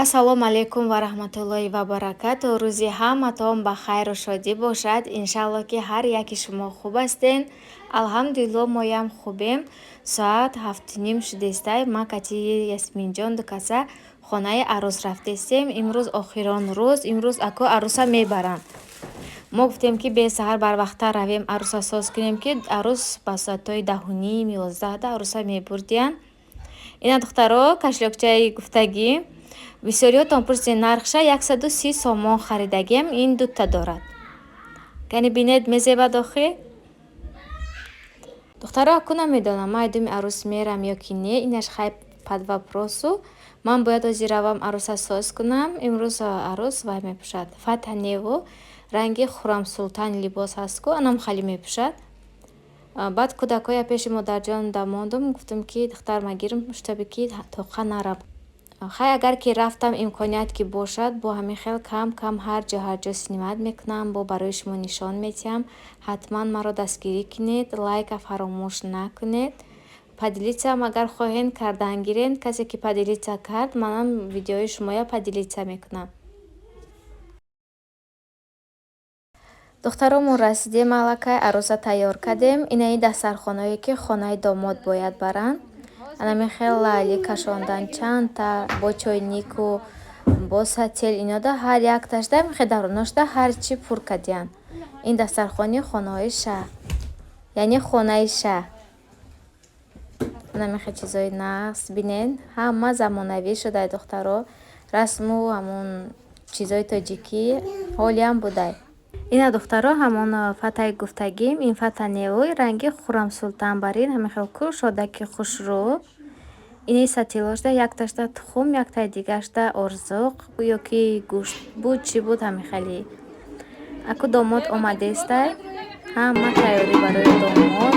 Ассалому алайкум ва раҳматуллоҳи ва баракату. Рӯзи ҳаматон ба хайру шодӣ бошад. Иншалло, ки ҳар яки шумо хуб ҳастен. Алҳамдулилло, моям хубем. Соат 7:30 шудестай. Ма кати Ясминҷон дукаса хонаи арӯс рафтестем. Имрӯз охирон рӯз, имрӯз аку арӯса мебаранд. Мо гуфтем, ки бесаҳар барвақттар равем, арӯса соз кунем, ки арӯс ба соатҳои 10:30, 11-да арӯса мебурдиянд. Ина, духтаро, кошелёкчаи гуфтагӣ. Бисёриҳотон пурсидед нархша: 130 сомон харидагиам. Ин дута дорад. Кани, бинед, мезебад охӣ. Духтаро, аку намедонам, ман айдуми арӯс мерам ё ки не, инаш хай под вопросу. Ман бояд ҳозир равам, арӯса соз кунам. Имрӯз арӯс вай мепӯшад, фата неву ранги Хуррамсултан либос ҳаст ку, анам хали мепӯшад. Баъд кӯдакҳоя пеши модарҷон дамондум, гуфтум, ки духтарма гирм, чтобы ки тоқа нарам. Хай, агар ки рафтам, имконият ки бошад, бо ҳамин хел кам кам ҳар ҷо, ҳар ҷо снимать мекунам, бо барои шумо нишон медиҳам. Ҳатман маро дастгирӣ кунед, лайка фаромӯш накунед, поделиться-ам агар хоҳед кардан гирен. Касе ки поделиться кард, манам видеои шумоя поделиться мекунам. Духтаро, мо расидем, аллакай арӯса тайёр кардем. Инаи дастархонаое, ки хонаи домод бояд баранд, анами хел лаъли кашондан, чандта бо чойнику бо сател. Инода ҳар якташда мехе даруношда ҳарчи пур кардиянд. Ин дастархони хонаҳои шаҳр, яъне хонаи шаҳр. Анамихе чизои нағз бинед, ҳама замонавӣ шудай, духтаро. Расму ҳамон чизои тоҷикӣ ҳолиам будай. Ина, духтаро, ҳамон фатаи гуфтагим. Ин фата неву ранги Хуррамсултан барин, ҳамин хел кушодаки хушрӯ. Ини сатилошда якташда тухм, яктаи дигашда орзуқ ё ки гӯшт буд, чӣ буд, ҳамин хеле. Аку домод омадестай, ҳама тайёрӣ барои домод.